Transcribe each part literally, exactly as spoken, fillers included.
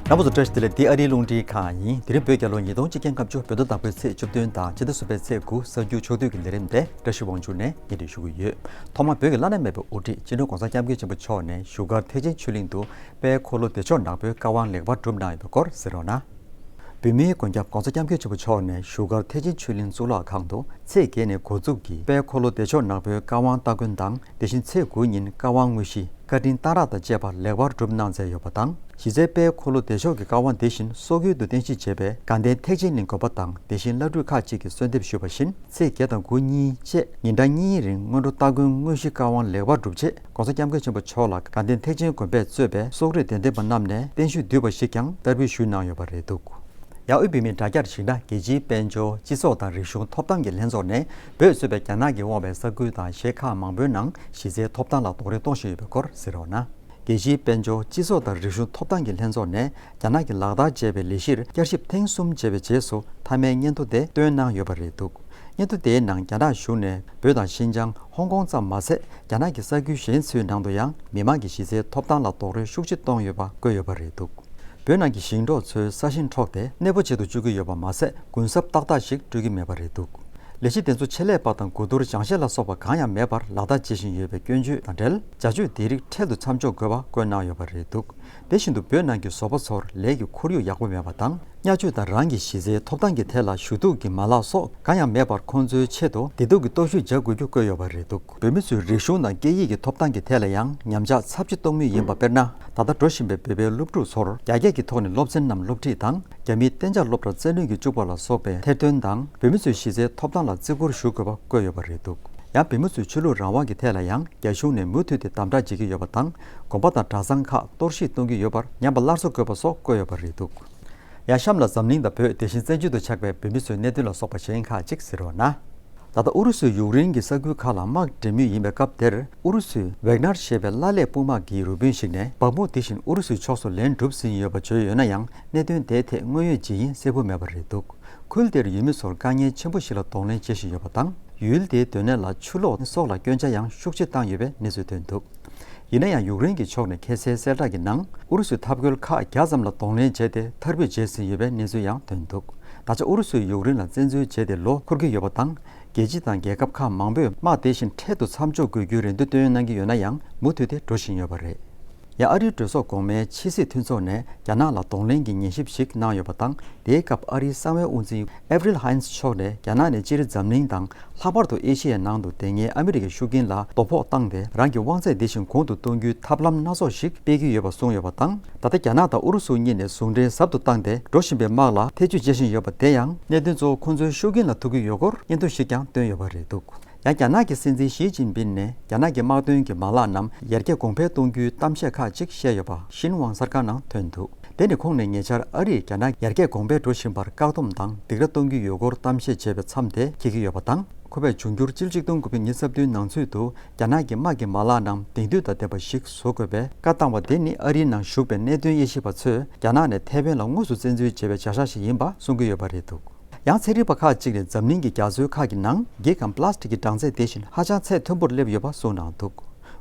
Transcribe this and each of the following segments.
རྣམ་པ་ཚོ་བཀྲ་ཤིས་བདེ་ལེགས། འདི་ཨ་རིའི་རླུང་འཕྲིན་ཁང་ཡིན། དེ་རིང་བོད་རྒྱལ་ལོ་ཉིས་སྟོང་གཅིག་བརྒྱ་ལྔ་བཅུ་བོད་ཟླ་དང་པོའི་ཚེས་བཅུ་བདུན་དང་ཕྱི་ཟླ་གསུམ་པའི་ཚེས་དགུ་གསར་འགྱུར་ཕྱོགས་བསྡུས་ཀྱི་ལས་རིམ་དེ་བཀྲ་ཤིས་དབང་ཕྱུག་ནས་སྙན་སྒྲོན་ཞུ་གི་ཡོད། ཐོག་མར་བོད་ཀྱི་བླ་ན་མེད་པའི་དབུ་ཁྲིད་སྤྱི་ནོར་༸གོང་ས་༸སྐྱབས་མགོན་ཆེན་པོ་མཆོག་ནས་བཞུགས་སྒར་ཐེག་ཆེན་ཆོས་གླིང་དུ་དཔལ་འཁོར་ལོ་བདེ་མཆོག་ནག་པོའི་བཀའ་དབང་ལེགས་པར་གྲུབ་གནང་ཡོད་པའི་སྐོར་གསན་རོགས་གནང་། བོད་མིའི་མགོན་སྐྱབས་༸གོང་ས་༸སྐྱབས་མགོན་ཆེན་པོ་མཆོག་ནས་བཞུགས་སྒར་ཐེག་ཆེན་ཆོས་གླིང་གཙུག་ལག་ཁང་དུ་ཚེས་བརྒྱད་ནས་འགོ་འཛུགས་ཀྱིས་དཔལ་འཁོར་ལོ་བདེ་མཆོག་ནག་པོའི་བཀའ་དབང་སྟ་གོན་དང་། དེ་བཞིན་ཚེས་དགུ་ཉིན་བཀའ་དབང་དངོས་གཞི་བཀའ་དྲིན་གཏང་རག་དང་བཅས་པ་ལེགས་པར་གྲུབ་གནང་མཛད་ཡོད་པ་དང་། གཞི་རྩའི་དཔལ་འཁོར་ལོ་བདེ་མཆོག་གི་བཀའ་དབང་དེ་བཞིན་སོག་ཡུལ་དུ་རྟེན་གཞི་བྱས་པའི་དགའ་ལྡན་ཐེག་ཆེན་གླིང་དགོན་པ་དང་། དེ་བཞིན་བླ་སྤྲུལ་ཁག་ཅིག་གིས་གསོལ་འདེབས་ཞུས་པ་བཞིན། ཚེས་བརྒྱད་དང་དགུ་གཉིས་བཅས་ཉིན་གྲངས་གཉིས་རིང་སྔོན་འགྲོ་སྟ་གོན་དངོས་གཞི་བཀའ་དབང་ལེགས་པར་གྲུབ་རྗེས། ༸གོང་ས་༸སྐྱབས་མགོན་ཆེན་པོ་མཆོག་ལ་དགའ་ལྡན་ཐེག་ཆེན་དགོན་པས་གཙོས་པའི་སོག་རིགས་དད་ལྡན་པ་རྣམས་ནས་བརྟན་བཞུགས་བསྡུས་པ་ཞིག་ཀྱང་བསྟར་འབུལ་ཞུས་གནང་ཡོད་པ་རེད་འདུག། ཡང་དབུས་བོད་མིའི་དྲ་རྒྱར་གཞིགས་ན། རྒྱལ་སྤྱིའི་དཔལ་འབྱོར། སྤྱི་ཚོགས་དང་རིག་གཞུང་ཐོབ་ཐང་གི་ལྷན་ཚོགས་ནས་བོད་གཙོས་པའི་རྒྱ་ནག་གིས་དབང་བའི་ས་ཁུལ་དང་གཞས་ཁག་མང་པོའི་ནང་གཞི་རྩའི་ཐོབ་ཐང་ལ་རྡོག་རོལ་གཏོང་བཞིན་ཡོད་པའི་སྐོར་གཟིགས་རོགས་གནང་། རྒྱལ་སྤྱིའི་དཔལ་འབྱོར། སྤྱི་ཚོགས་དང་རིག་གཞུང་ཐོབ་ཐང་གི་ལྷན་ཚོགས་ནས་རྒྱ་ནག་གིས་ལག་བསྟར་བྱས་པའི་ལས་གཞིར་བསྐྱར་ཞིབ་ཐེངས་གསུམ་བྱས་པའི་རྗེས་སུ། མཐའ་མའི་སྙན་ཐོ་དེ་བཏོན་གནང་ཡོད་པ་རེད་འདུག། སྙན་ཐོ་དེའི་ནང་རྒྱ་ནག་གཞུང་ནས་བོད་དང་ཤིན་ཅང་། ཧོང་ཀོང་ཙམ་མ་ཟད། རྒྱ་ནག་གི་ས་ཁུལ་གཞན་ཚོའི་ནང་དུ་ཡང་མི་མང་གི་གཞི་རྩའི་ཐོབ་ཐང་ལ་རྡོག་རོལ་ཤུགས་ཆེ་གཏོང་ཡོད་པ་བཀོད་ཡོད་པ་རེད་འདུག། བོད་ནང་གི་ཞིང་འབྲོག་ཚོའི་ས་ཞིང་འཕྲོག་སྟེ་གནས་སྤོ་བྱེད་དུ་བཅུག་གི་ཡོད་པ་མ་ཟད། གུན་གསབ་ཏག་ཏག་ཞིག་སྤྲོད་ཀྱི་མེད་པ་རེད་འདུག། ལས་གཞི་དེ་ཚོ་ཆེད་ལས་པ་དང་གོ་བསྡུར་སྦྱང་བཤད་ལ་སོགས་པ་གང་ཡང་མེད་པར་ལག་བསྟར་བྱེད་བཞིན་ཡོད་པའི་སྐྱོན་བརྗོད་དང་འབྲེལ། བྱ་སྤྱོད་དེ་རིགས་འཕྲལ་དུ་མཚམས་འཇོག་དགོས་པ་བཀོད་གནང་ཡོད་པ་རེད་འདུག། དེ་བཞིན་དུ་བོད་ནང་གི་བཟོ་པ་ཚོར་ལས་ཀྱི་ཁོར་ཡུག་ཡག་པོ་མེད་པ་དང་། བརྙས་བཅོས་དང་རང་གི་གཞི་རྩའི་ཐོབ་ཐང་གི་ཐད་ལ་ཞུ་གཏུག་གི་མ་ལག་སོགས་གང་ཡང་མེད་པར། ཁོང་ཚོའི་ཆེད་དུ་བདེ་སྡུག་གི་སྟོབས་ཤུགས་སྦྱར་དགོས་རྒྱུ་བཀོད་ཡོད་པ་རེད་འདུག། བོད་མི་ཚོའི་རིག་གཞུང་དང་སྐད་ཡིག་གི་ཐོབ་ཐང་གི་ཐད་ལ་ཡང་ཉམས་ཆག་ཚབས་ཆེ་གཏོང་མུས་ཡིན་པ། དཔེར་ན། ད་ལྟ་འགྲོ་བཞིན་པའི་བོད་པའི་སློབ་ཕྲུག་ཚོར་རྒྱ་སྐད་ཀྱི་ཐོག་ནས་སློབ་ཚན་རྣམས་སློབ་ཁྲིད་དང་། རྒྱ་མིའི་གཏན་འཇགས་སློབ་གྲྭར་རྩལ་ནུས་ཀྱིས་བཅུག་པ་ལ་སོགས་པའི་ཐེར་འདོན་དང་། བོད་མི་ཚོའི་གཞི་རྩའི་ཐོབ་ཐང་ལ་བརྩི་བཀུར་ཞུ་དགོས་པ་བཀོད་ཡོད་པ་རེད་འདུག། ཡང་བོད་མི་ཚོའི་ཆོས་ལུགས་རང་དབང་གི་ཐད་ལ་ཡང་རྒྱ་གཞུང་ནས་མུ་མཐུད་དེ་དམ་དྲག་བྱེད་ཀྱི་ཡོད་པ་དང་། དགོན་པ་དང་གྲྭ་ཚང་ཁག་གཏོར་བཤིག་གཏོང་གི་ཡོད་པར་ཉམས་པ་སླར་གསོ་དགོས་པ་སོགས་བཀོད་ཡོད་པ་རེད་འདུག། ཡང་གཤམ་ལ་འཛམ་གླིང་དང་བོད། དེ་བཞིན་བཙན་བྱོལ་དུ་ཆགས་པའི་བོད་མི་ཚོའི་གནད་དོན་ལ་སོགས་པ་གཞན་ཁག་ཅིག་གཟིགས་རོགས་གནང་། ད་ལྟ་ཨུ་རུ་སུས་ཡུཀ་རེན་གྱི་ས་ཁུལ་ཁག་ལ་དམག་འདྲེན་མུས་ཡིན་པའི་སྐབས་དེར། ཨུ་རུ་སུའི་ཝེག་ནར་ཞེས་པའི་ཀླད་པའི་དཔུང་དམག་གི་རུ་དཔོན་ཞིག་ནས། འབག་མུ་དེ་བཞིན་ཨུ་རུ་སུའི་ཕྱོགས་སུ་ལན་གྲུབ་ཟིན་ཡོད་པ་བརྗོད་ཡོད་ན་ཡང་། གནད་དོན་དེའི་ཐད་དངོས་ཡོད་ཇི་ཡིན་གསལ་པོ་མེད་པ་རེད་འདུག། ཁུལ་དེར་ཡུལ་མི་ཚོར་དཀའ་ངལ་ཆེན་པོ་ཞིག་ལ་གདོང་ལེན་བྱེད་བཞིན་ཡོད་པ་དང་། ཡུལ་དེའི་སྡོད་གནས་ལ་ཆུ་ལོག་སོགས་ལ་སྐྱོན་ཆ་ཡང་ཤུགས་ཆེ་བཏང་ཡོད་པའི་གནས་ཚུལ་ཐོན་འདུག། ཡིན་ན་ཡང་། ཡུཀ་རེན་གྱི་ཕྱོགས་ནས་ཁ་གསལ་གསལ་བསྒྲགས་ཀྱི་ནང་། ཨུ་རུ་སུས་འཐབ་རྒོལ་ཁག་བརྒྱ་ཙམ་ལ་གདོང་ལེན་བྱས་ཏེ། མཐར་འབུད་བྱས་ཟིན་ཡོད་པའི་གནས་ཚུལ་ཡང་ཐོན་འདུག། ད་ཆ་ཨུ་རུ་སུས་ཡུཀ་རེན་ལ་བཙན་འཛུལ་བྱས་ཏེ་ལོ་འཁོར་གྱི་ཡོད་པ་དང་། རྒྱལ་སྤྱི་དང་རྒྱལ་ཁབ་ཁག་མང་པོས་དམག་དེ་བཞིན་འཕྲལ་དུ་མཚམས་འཇོག་དགོས་རྒྱུའི་རེ་འདུན་བཏོན་གནང་གི་ཡོད་ན་ཡང་། མུ་མཐུད་དེ་འགྲོ་བཞིན་ཡོད་པ་རེད། ཡང་ཨ་རིའི་གྲོས་ཚོགས་གོང་མའི་ཕྱི་སྲིད་མཐུན་ཚོགས་ནས་རྒྱ་ནག་ལ་གདོང་ལེན་གྱི་ཉན་ཞིབ་ཞིག་གནང་ཡོད་པ་དང་། དེའི་སྐབས་ཨ་རིའི་གསང་བའི་དབུ་འཛིན་ཨེ་ཝི་རིལ་ཧན་སི་མཆོག་ནས། རྒྱ་ནག་ནས་སྤྱིར་འཛམ་གླིང་དང་། ལྷག་པར་དུ་ཨེ་ཤི་ཡའི་ནང་དུ་དེ་སྔའི་ཨ་མི་རི་ཀའི་ཤུགས་རྐྱེན་ལ་དོ་ཕོག་བཏང་སྟེ། རང་གི་དབང་ཚད་འདི་བཞིན་གོང་དུ་གཏོང་རྒྱུའི་ཐབས་ལམ་སྣ་ཚོགས་ཤིག་སྤེལ་གྱི་ཡོད་པ་གསུངས་ཡོད་པ་དང་། ད་ལྟ་རྒྱ་ནག་དང་ཨུ་རུ་སུ་གཉིས་ནས་ཟུང་འབྲེལ་ཟབ་ཏུ་བཏང་སྟེ། འགྲོ་བཞིན་པའི་དམག་ལ་ཐེ་བྱུས་བྱེད་བཞིན་ཡོད་པ་དེ་ཡང་། གནད་དོན་གཙོ་བོ་ཁོང་ཚོའི་ཤུགས་རྐྱེན་ལ་ཐུག་གི་ཡོད་སྐོར་སྙན་ཐོ་ཞིག་ཀྱང་བཏོན་ཡོད་པ་རེད་འདུག། ཡང་རྒྱ་ནག་གི་སྲིད་འཛིན་ཞི་ཅིན་ཕིན་ནས། རྒྱ་ནག་གི་དམག་དོན་གྱི་མ་ལག་རྣམས་ཡར་རྒྱས་གོང་འཕེལ་གཏོང་རྒྱུའི་གཏམ་བཤད་ཁག་ཅིག་བཤད་ཡོད་པ་ཤིན་ཝང་གསར་ཁང་ནང་ཐོན་འདུག། དེ་ནི་ཁོང་ནས་ཉེ་ཆར་ཨ་རིས་རྒྱ་ནག་ཡར་རྒྱས་གོང་འཕེལ་འགྲོ་བཞིན་པར་བཀག་སྡོམ་དང་སྡིགས་ར་གཏོང་གི་ཡོད་སྐོར་གཏམ་བཤད་བྱས་པའི་མཚམས་དེ་འཁེལ་གྱི་ཡོད་པ་དང་། ཁོ་པས་འབྱུང་འགྱུར་ཕྱི་ལོ་ཆིག་སྟོང་དགུ་བརྒྱ་ཉི་ཤུ་རྩ་བདུན་ནང་ཚུད་དུ་རྒྱ་ནག་གི་དམག་གི་མ་ལག་རྣམས་དེང་དུས་དང་ལྡན་པ་ཞིག་བཟོ་དགོས་པའི་བཀའ་བཏང་བ་དེ་ནི། ཨ་རིའི་ནང་བཞུགས་པའི་གནད་དོན་དབྱེ་ཞིབ་པ་ཚོས་རྒྱ་ནག་ནས་ཐའེ་ཝན་ལ་དངོས་སུ་བཙན་འཛུལ་བྱས་པའི་བྱ་གཞག་ཞིག་ཡིན་པ་གསུང་གི་ཡོད་པ་རེད་འདུག། ཡང་ཚན་རིག་པ་ཁག་ཅིག་ནས་འཛམ་གླིང་གི་རྒྱ་མཚོའི་ཁག་གི་ནང་། འགྱིག་གམ་པ་ལ་སི་ཊིག་གི་གྲངས་ཚད་དེ་བཞིན་ཧ་ཅང་ཚད་མཐོན་པོར་སླེབས་ཡོད་པ་གསུངས་གནང་འདུག།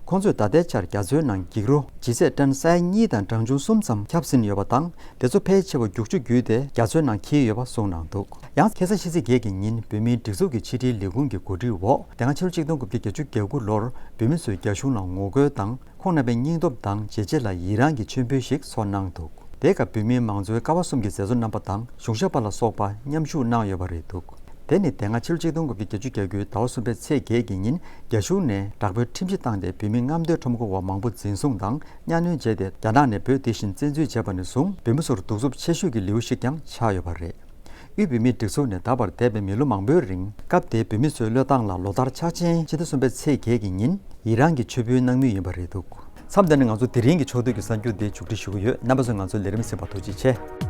ཁོང་ཚོས་ད་ལྟའི་ཆར་རྒྱ་མཚོའི་ནང་འགྱིག་རོ་ལྗིད་ཚད་ཊོན་ས་ཡ་གཉིས་དང་གྲངས་ཆུང་གསུམ་ཙམ་ཁྱབ་ཟིན་ཡོད་པ་དང་། དེ་ཚོ་ཕལ་ཆེ་བ་རྒྱུག་ཆུ་བརྒྱུད་དེ་རྒྱ་མཚོའི་ནང་འཁྱིལ་ཡོད་པ་གསུངས་གནང་འདུག། ཡང་ཁ་སང་ཕྱི་ཚེས་བརྒྱད་ཀྱི་ཉིན་བོད་མིའི་སྒྲིག་འཛུགས་ཀྱི་ཕྱི་དྲིལ་ལས་ཁུངས་ཀྱི་གོ་སྒྲིག་འོག། དེ་སྔ་ཕྱི་ལོ་ཆིག་སྟོང་དགུ་བརྒྱ་བརྒྱད་ཅུ་གྱ་དགུ་ལོར་བོད་མི་ཚོས་རྒྱ་གཞུང་ལ་ངོ་རྒོལ་དང་། ཁོང་རྣམ་པའི་སྙིང་སྟོབས་དང་བྱས་རྗེས་ལ་ཡི་རངས་ཀྱི་མཆོད་འབུལ་ཞིག་ཚོགས་གནང་འདུག། དེའི་སྐབས་བོད་མིའི་མང་གཙོའི་ཀ་བ་གསུམ་གྱི་མཛད་གཙོ་རྣམ་པ་དང་གཞུང་ཞབས་པ་ལ་སོགས་པ་མཉམ་ཞུགས་གནང་ཡོད་པ་རེད་འདུག། དེ་ནི་དེ་སྔ་ཕྱི་ལོ་ཆིག་སྟོང་དགུ་བརྒྱ་བརྒྱད་ཅུ་གྱ་དགུའི་ཟླ་བ་གསུམ་པའི་ཚེས་བརྒྱད་ཀྱི་ཉིན། རྒྱ་གཞུང་ནས་དྲག་པོའི་ཁྲིམས་གཞི་བཏང་སྟེ། བོད་མི་རྔམ་སྟོན་ཁྲོམ་སྐོར་བ་མང་པོ་འཛིན་བཟུང་དང་གཉའ་གནོན་བྱས་ཏེ། རྒྱ་ནག་ནས་བོད་དེ་བཞིན་བཙན་འཛུལ་བྱས་པ་ནས་བཟུང་། བོད་མི་ཚོར་གདུག་རྩུབ་ཆེ་ཤོས་ཀྱི་ལེའུ་ཞིག་ཀྱང་ཆགས་ཡོད་པ་རེད། དབུས་བོད་མིའི་སྒྲིག་འཛུགས་ནས་ད་བར་འདས་པའི་མི་ལོ་མང་པོའི་རིང་། སྐབས་དེའི་བོད་མི་ཚོའི་བློས་བཏང་ལ་ལོ་ལྟར་འཆར་ཅན་ཕྱི་ཟླ་གསུམ་པའི་ཚེས་བརྒྱད་ཀྱི་ཉིན་ཡི་རངས་ཀྱི་མཆོད་འབུལ་གནང་མུས་ཡིན་པ་རེད་འདུག། མཚམས་འདི་ནས་ང་ཚོ་དེ་རིང་གི་ཕྱོགས་བསྡུས་ཀྱི་གསར་འགྱུར་འདི་མཇུག་སྒྲིལ་ཞུ་གི་ཡོད། རྣམ་པ་ཚོས་ང་ཚོའི་ལས་རིམ་གསན་པར་ཐུགས་རྗེ་ཆེ།